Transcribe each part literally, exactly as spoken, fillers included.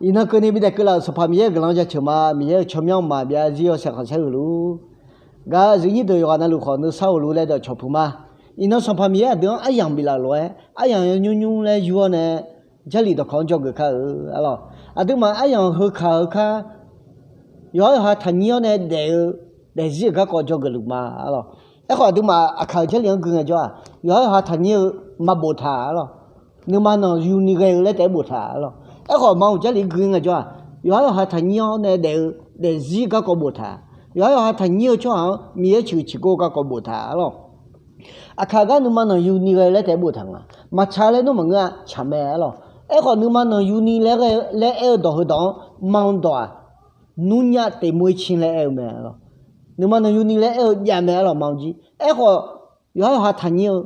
Iqnan keuvni bidaef keuvlaf-euq Sanqpaq Miqyaer-euq guiqlanq jaceuq ma. Miqyaer-euq tsawrmyanr maqbyav zir yawshaef khanqsaer huiq luf-ur. Gaq-eu aqyuif aqnyir deuq yawqghaq navluf khawf nuisar ghofluf laer dawqcawq puq ma. Iqnan Sanqpaq Miqyaer aqdui-anr aryamq biflaf lof-aer aryamq yawnymr nymr laer yur-awr nae, Jarlif dawqkawq-anr dzawgeuf kar-eu arlawr. Aqduimaf aryamq heukaq heu kar, yawqha yawqha taqnyir-awr nae daef-eu daefzir-euq garkawv dzawgeuf luf ma arlawr. Aerkhawf aqduimaf aqkaq-euq Jarlif-anr gui ngaejawr-aq, yawqha yawqha taqnyir-eu maqboftaq arlawr. Nuima nanqyuni ghae-eu laer taef-aer boftaq arlawr. Aerkhawf maqanr-euq Jarlif gui ngaejawr-aq, yawqha yawqha taqnyir-awr nae daef-eu daefzir garkawv boftaq. Yawqha yawqha taqnyir-eu tsawrhaq-anr Miqyaer ciqhuiq ciqgor garkawv boftaq arlawr. Aqkaq gar nuima nanqyuni ghae-eu laer taef-aer boftaq nga. Maqtsaq laer nawr maqngeur-a, tsaq mae arlawr. Aerkhawf nuima nanqyuni laer aer-eu dawq heudawq-anr maqanr dawq-aq, nymrnya teqmoer cin laer aer-eu mae arlawr. Nuima nanqyuni laer aer-eu jav mae arlawr, maqanr jir. Aerkhawf yawqha yawqha taqnyir-eu,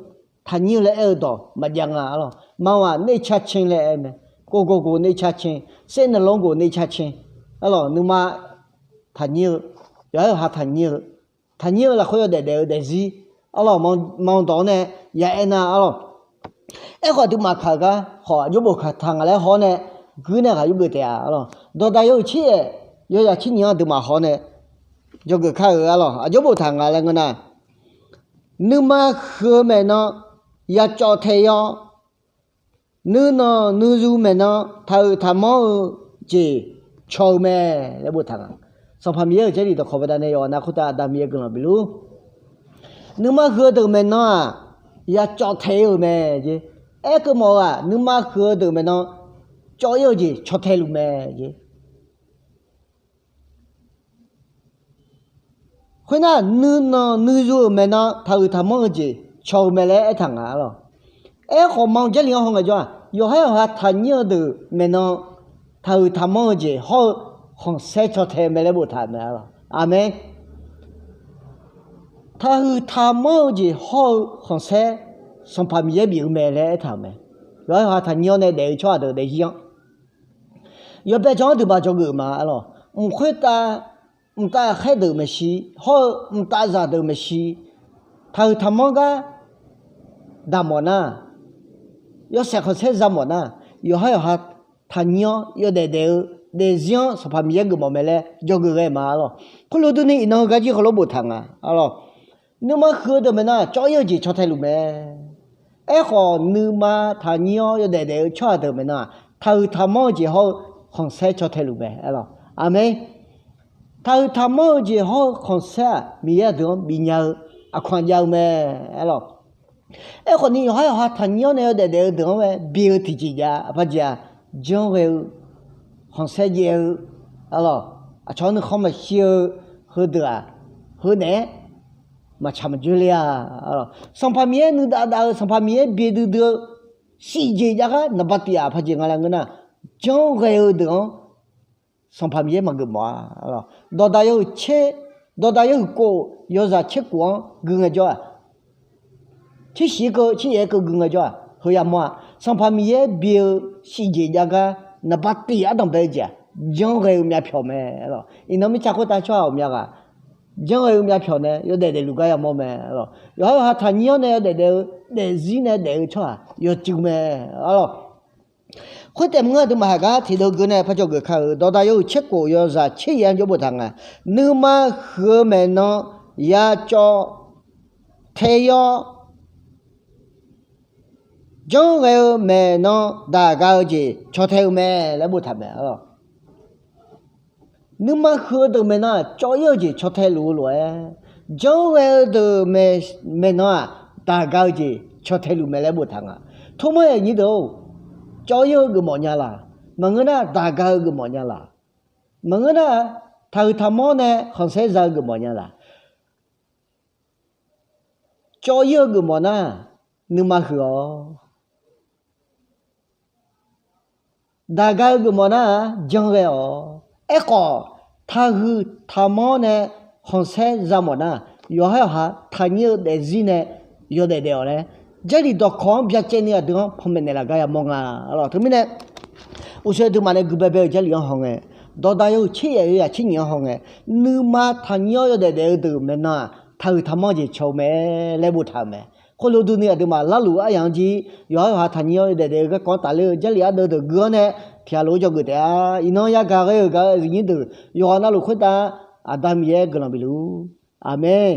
taqnyir-eu laer aer-eu dawq maqjav nga arlawr. Maqanr-aq နှစ်ခြားခြင်း laer aer-eu mae. ကိုယ့်ကိုယ်ကိုယ် နှစ်ခြားခြင်း, စိတ်နှလုံးကို နှစ်ခြားခြင်း arlawr. Nuima taqnyir-eu, yawqha yawqha taqnyir-eu, taqnyir-eu lafkhoer yawdaef daef-eu daefzir arlawr, maqanr dawq-anr nae ya aer nar arlawr. Aerkhawf aqduimaf kaq-eu gar khawf aqjox boftaq nga laer haw-awr nae, guir nae ghaq yurgeuf taef-a arlawr. Dawqdaq yawhuiq tser yaef yawzaq tser nyiq-anr aqduimaf haw-awr nae dzawgeuf kar-eu arlawr. Aqjox boftaq nga laer ngeur nar, nuima huiq-eu maeqnan yacawv tae-awr, nuinanq nuizu maeqnan taqhuiq taqmanr-eu jeq caw-eu mae laer boftaq nga. Sanqpaq Miqyaer-euq Jarlif dawqkawq baqdanae yawqghaq nav khoertav Aqda Miqyaer guiqlanq bifluf-ur. Nuima huiq-eu deuq maeqnan-aq, yacawv tae-eu mae jeq. Aerkeuv mawf-eu-aq, nuima huiq-eu deuq maeqnan cawv-ir-eu jeq caw tae luf mae jeq. Khoernar, nuinanq nuizu-euq maeqnan taqhuiq taqmanr-eu jeq caw-eu mae laer aertaq nga arlawr. Aerkhawf maqanr Jarlif-anr haw ngaejawr-aq, yawqha yawqha taqnyir-eu deuq maeqnan taqhuiq taqmanr-eu jeq hawr-eu khanqsaer caw tae-eu mae laer boftaq mae arlawr. Aqmeq. Taqhuiq taqmanr-eu jeq hawr-eu khanqsaer Sanqpaq Miqyaer bif-eu mae laer aertaq-euq mae. Yawqha yawqha taqnyir-awr nae daef-eu tsawrhaq deuq daefzir-anr, yawbae jan-anr deuq baq dzawgeuf ma arlawr. Mq khoertav mqtav khaer deuq maeqshi hawr-eu mqtav zaqdeuq maeqshi, taqhuiq taqmanr gar daq mawf nar, yawshaef khanqsaer za mawf nar, yawqha yawqha taqnyir-awr yawdaef daef-eu daefzir-anr Sanqpaq Miqyaer geufmawf mae laer dzawgeuf ghae ma arlawr. Khoerlof durni iqnan heugar jir heulof boftaq nga arlawr. Nuima huiq-eu deuq maeqnan cawv-ir-eu jeq caw tae luf mae. Aerkhawf nuima taqnyir-awr yawdaef daef-eu tsawrhaq deuq maeqnan-aq, taqhuiq taqmanr-eu jeq hawr-eu khanqsaer caw tae luf mae arlawr. Aqmeq. Taqhuiq taqmanr-eu jeq hawr-eu khanqsaer-aq, Miqyaer aqdui-anr bifnya-eu aqkaq jav-eu mae arlawr. Aerkhawf ni yawqha yawqha taqnyir-awr nae yawdaef daef-eu deuq-anr mae bi-eu tiqjeq jav-a. Aqpaq jeq-aq, janr ghae-eu khanqsaer jaev-eu arlawr, aqcawq-anr nuikhanr maqshir-eu heudeuq-aq, heunaeq-aer maqtsaq maqjoer ler-a. Sanqpaq Miqyaer nuidav dav-eu, Sanqpaq Miqyaer bi duidui-eu shif jeq jav gar naqba tif-aq, aqpaq jeq nga laer ngeur nar, janr ghae-eu deuq-anr Sanqpaq Miqyaer maqgeuf mawf-a. Dawqdaq yawhuiq tser, dawqdaq yawhuiq kof yawzaq tser kof-anr gui ngaejawr-aq, tser shif keuv tser yaef keuv gui ngaejawr-aq, heu yamawr-a. Sanqpaq Miqyaer bi-eu shif jeq jav gar naqba tif ardanq bae-eu jeq-aq, janr ghae-eu myavpyawq mae arlawr. Iqnan mirtsa khoertav tsawrhaq ghawqmya ghaq janr ghae-eu myavpyawq nae yawdaef daefluf gar yamawr mae arlawr. Yawqha yawqha taqnyir-awr nae yawdaef daef-eu daefzir nae daef-eu tsawrhaq yawcuiv mae arlawr. Khoertaef maqngeur, aqduimaf haq gar tiqdeuv geu nae par dzawgeuf kar-eu. Dawqdaq yawhuiq tser kof yawzaq tser yaef-anr jawr boftaq nga. Nuima huiq-eu maeqnan yacawv tae-awr, janr ghae-eu maeqnan daq ga-eu jeq caw tae-eu mae laer boftaq mae arlawr. Nuima huiq-eu deuq maeqnan-aq, cawv-ir-eu jeq caw tae luf-eu lof-aer, janr ghae-eu deuq maeqnan-aq, daq ga-eu jeq caw tae luf mae laer boftaq nga. Tormawr aqnyir deuq-or, cawv-ir-eu geufmawf nya laq? Maqngeur nar, daq ga-eu geufmawf nya laq? Maqngeur nar, taqhuiq taqmanr nae khanqsaer za-eu geufmawf nya laq? Cawv-ir-eu geufmawf nar, nuima huiq-awq. Daq ga-eu geufmawf nar-aq, janr ghae-awq. Aerkhawf, taqhuiq taqmanr nae khanqsaer za mawf nar, yawqha yawqha taqnyir-eu daefzir nae yawdaef daef-awq laer, Jarlif dawqkawq-anr byacaevni aqdui-anr panmaeq naeqlaf gar yamawr nga. Teumirnae, uqshoe aqduimaf nae guibae bae-eu Jarlif-anr hawngae, dawqdaq yawhuiq tser yaef yawzaq tser nyiq-anr hawngae, nuima taqnyir-awr yawdaef daef-eu deuq maeqnan-aq, taqhuiq taqmanr jeq caw-eu mae laer boftaq-euq mae. Khoerlof durni aqduimaf larluf aryaq-anr jir, yawqha yawqha taqnyir-awr yawdaef daef-eu garkawv-anr tafler-eu Jarlif ardeuv deuq gui-awr nae, tiqghaq lof-aer dzawgeuf taef-a. Iqnan yagaq ghae-euq gaq-euq aqyuif nyir deuq yawqghaq navluf khoertav Aqda Miqyaer guiqlanq bifluf. Aqmeq.